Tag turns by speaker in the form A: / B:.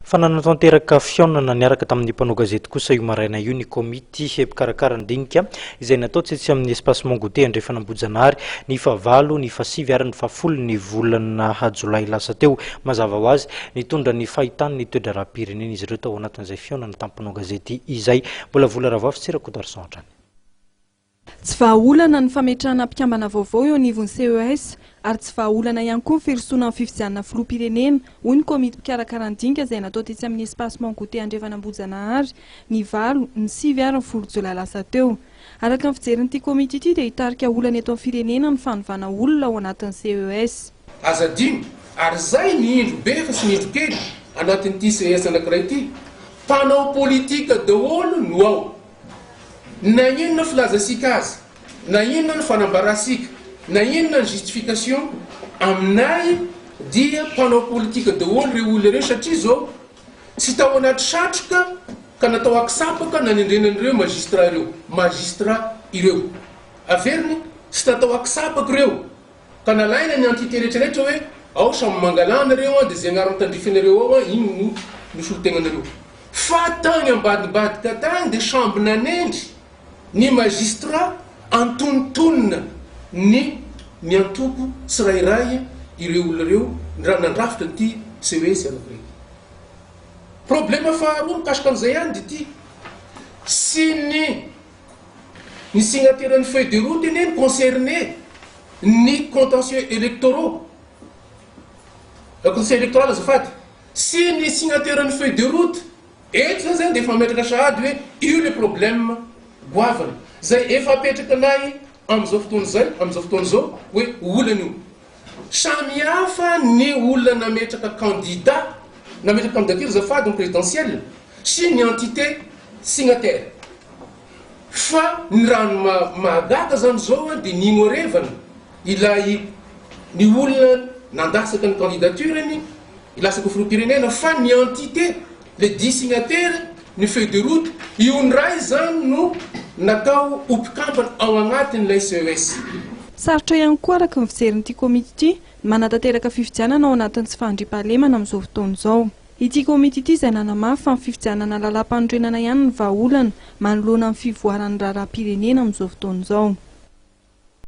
A: Fa nanatanteraka fihaonana niaraka tamin'ny mpanao gazety kosa io maraina io ny komity mpikarakara ny dinika izay natao tetsy amin'ny Espace Mont Goûter Andrefana Ambohijanahary ny fahavalo, ny fahasivy ary ny fahafolo ny volana jolay lasa teo. Mazava ho azy, nitondra ny fahitany ny toe-draharaham-pirenena izy ireo tao anatin'izay fihaonana tamin'ny mpanao gazety izay. Mbola Vola Ravavy sy Rakotoarison hatrany.
B: Tsy vahaolana ny fametrahana mpikambana vaovao eo anivon'ny CES ary tsy vahaolana ihany koa ny firosoana amin'ny fifidianana filoham-pirenena, hoy ny komity mpikarakara ny dinika izay natao tetsy amin'ny Espace Mont Goûter Andrefana Ambohijanahary, ny valo, ny sivy ary ny folo jolay lasa teo. Araka ny fijerin'ity komity ity dia hitarika olana eto amin'ny firenena ny fanovana olona ao anatin'ny CES.
C: Aza adino, ary izay ny indro be fa sy ny indro kely anatin'ity CES anankiray ity, mpanao politika daholo no ao. Na inona filazasika azy, na inona ny fanambarasika, na inona ny justification, aminay dia mpanao politika daholo ireo olona ireo satria izao tsy tao anaty satroka ka natao aksapaka nanendrena an'ireo magistrat ireo, magistrat ireo. Averiny, tsy natao aksapaka ireo. Ka nalaina ny entité rehetra rehetra hoe ao samy mangalà nareo an de ze agnarana tandrify anareo ao an iny no no solontegnanareo. Fa tagny ambadimbadika tagny de samby nanendry ny magistrat antonontonona ny ny antoko tsirairay ireo olona ireo nandrafitra an'ity CES anakiray ity. Problème faharoa mikasika an'izay ihany de ity, sy ny Ny signataire ny feuille de route anie no concerné ny contentieux électoraux, contentieux électoral azafady, sy ny signataire ny feuille de route, eto zany zany dia efa mametraka sahady hoe io le problème goavana zay efa apetrakinay amin'izao fotoana izay, amin'izao fotoana izao hoe olana io. Samy hafa ny olona nametraka candidat, nametraka candidature azafady ny présidentielle sy ny entité signataire. Fa ny raha ny mahagaga zany zao an dia ny ignorevana ilay ny olona nandatsaka ny candidature-ny hilatsaka ho filoham-pirenena fa ny entité le dix signataires ny feuille de route io ndray zany no natao ho mpikambana ao agnatin'ilay CES.
B: Sarotra ihany koa araka ny fijerin'ity komity ity ny manatanteraka fifidianana ao anatin'ny tsy fahandriampahalemana amin'izao fotoana izao. Ity komity ity izay nanamafy fa ny fifidianana lalàmpanorenana ihany no vahaolana manoloana ny fivoaran'ny raharaham-pirenena amin'izao fotoana izao.